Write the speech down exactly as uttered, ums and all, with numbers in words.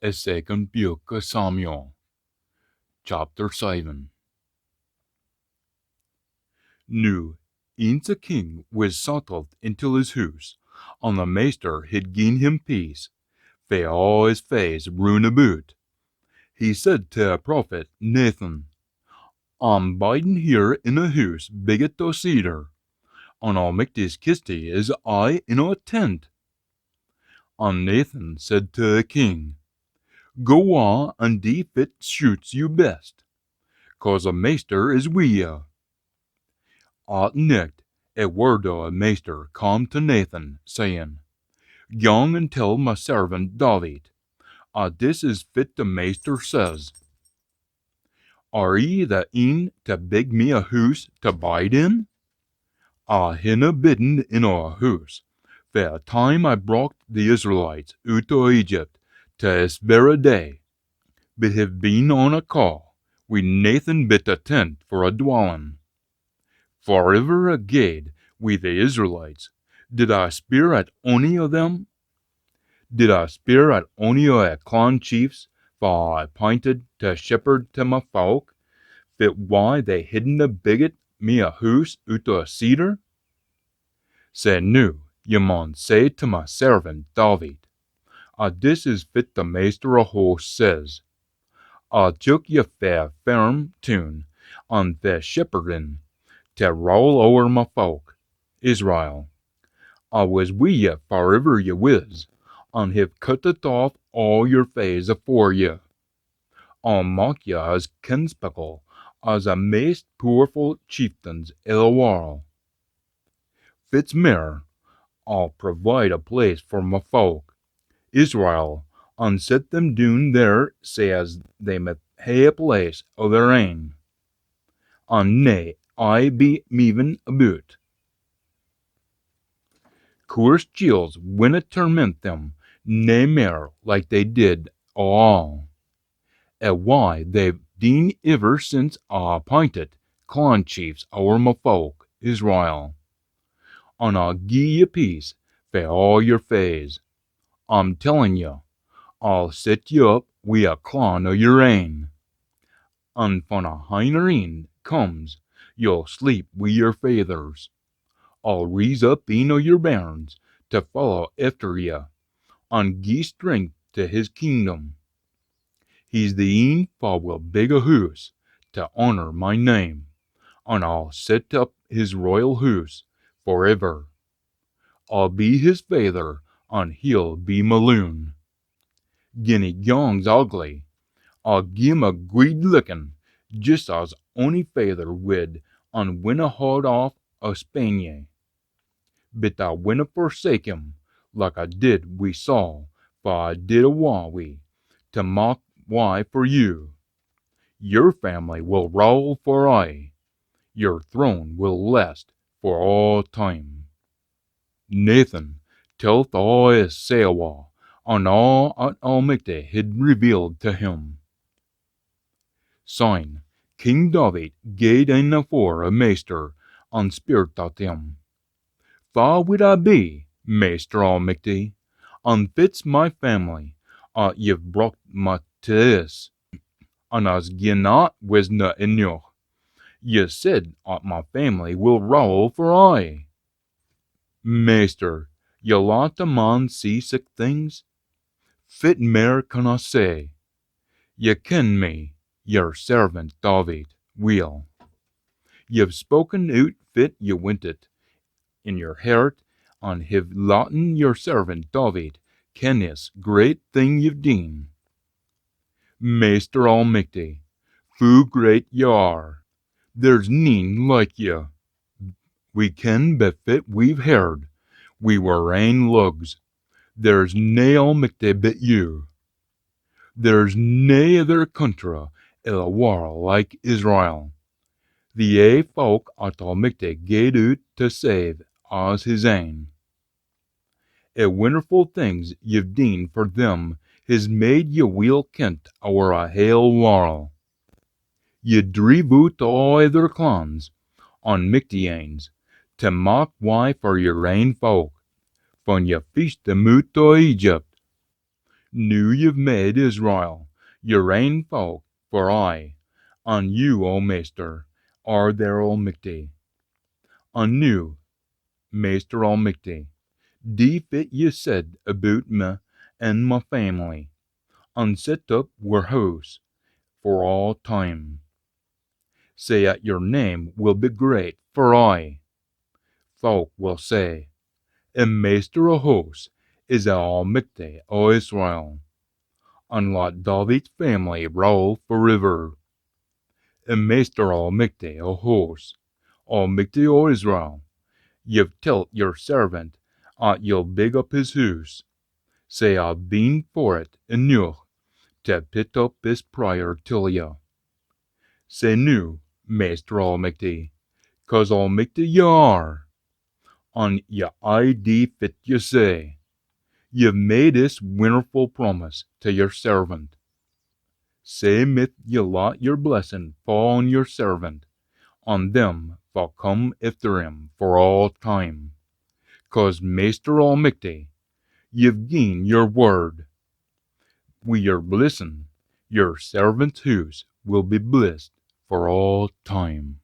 A Second Book o Samuel, Chapter seven. Noo, eence a king wis sattled intil his hoose, an the Maister hid gien him peace fae aa his faes roon aboot. He said tae a prophet, Nathan, I'm bidin here in a hoose biggit o cedar, an Almichty's kistie is aye in a tent. An Nathan said tae a king, Go on an dee fit suits you best, cause a Maister is wi you. At nicht a word o a Maister come tae Nathan, sayin, Gyang an tell ma servant David, at this is fit the Maister says, Are ye the een tae big me a hoose tae bide in? I hinna bidden in a hoose fae a time I brocht the Israelites oot o Egypt tae this verra day, but hiv been on a caa wi naething but a tent for a dwallin. Fariver I gaed wi the Israelites, did I speir at ony o them? Did I speir at ony o a clan chiefs fa I appintit tae shepherd tae ma fowk, fit wye they hidna biggit me a hoose oot o a cedar? Sae noo ye maun say tae ma servant David, at this is fit the Maister o Hosts says, I took ye fae a fairm toon an fae shepherdin tae rowle ower ma fowk, Israel. I wis wi ye fariver ye wis, an hiv cuttit aff aa yer faes afore ye. I'll mak ye as kenspeckle as a maist pooerfu chieftains i the warl. Fit's mair, I'll provide a place for ma fowk, Israel, an set them doon there sae as they micht hae a place o their ain, an nae aye be meevin aboot. Coorse chiels winna torment them nae mair like they did aa. A wye they've deen iver since I appintit clan chiefs ower ma fowk, Israel. An I'll gie ye peace fae aa yer faes. I'm tellin ye, I'll set ye up wi a clan o yer ain. An fan a hinnereyn comes, ye'll sleep wi yer faithers. I'll reese up een o yer bairns tae follow efter ye, an gie strength tae his kingdom. He's the een fa will big a hoose tae honour ma name, an I'll set up his royal hoose fariver. I'll be his faither, an he'll be ma loon. Gin he gyangs ugly, I'll gie him a gweed lickin, jist as ony faither wid, an winna haud aff o spainin ye. But I winna forsake him, like I did wi Saul, fa I did awa wi, tae mak wye for you. Yer family will rowle for aye, yer throne will last for aa time. Nathan telt aa his say awa, an aa at Almichty hid revealed tae him. Syne King David gaed in afore a Maister, an speirt at him, Fa wid I be, Maister Almichty, an fit's ma family, at ye've brocht ma tae this? An as gin at wisna eneuch, ye said at ma family will rowle for aye. Maister, ye lat a man see sic things? Fit mair can I say? Ye ken me, yer servant David, weel. Ye've spoken oot fit ye wintit in yer hert, an hiv latten yer servant David ken this great thing ye've deen. Maister Almichty, foo great ye are, there's neen like ye. We ken bi fit we've heard wi wir ain lugs, there's nae Almichty bit you. There's nae ither country i the warl like Israel. The ae fowk at Almichty gaed oot tae save as his ain. A winnerfu things ye've deen for them his made ye weel kent ower a hale warl. Ye dreeve oot aa ither clans an michty anes tae mak wye for yer ain fowk, fan ye feeshed them oot o Egypt. Noo ye've made Israel yer ain folk for aye, an you, O Maister, are their Almichty. An noo, Maister Almichty, dee fit ye said aboot me an my faimily, an set up wir hoose for aa time, sae at yer name will be great for aye. Folk will say, "E Maister o Hosts is e Almichty o Israel, an lat David's faimily rule for iver." E Maister Almichty o Hosts, Almichty o Israel, ye've telt yer servant at ye'll big up his hoose, sae I've been forrit eneuch tae pit up this prayer till ye. Sae noo, Maister Almichty, cause Almichty ye are, an ye aye dee fit ye say, ye've made this winnerfu promise tae yer servant. Sae mith ye lat yer blessin fa on yer servant, an them fa come efter him for aa time. Cause, Maister Almichty, ye've gien yer wird. Wi yer blessin, yer servant's hoose will be blessed for aa time.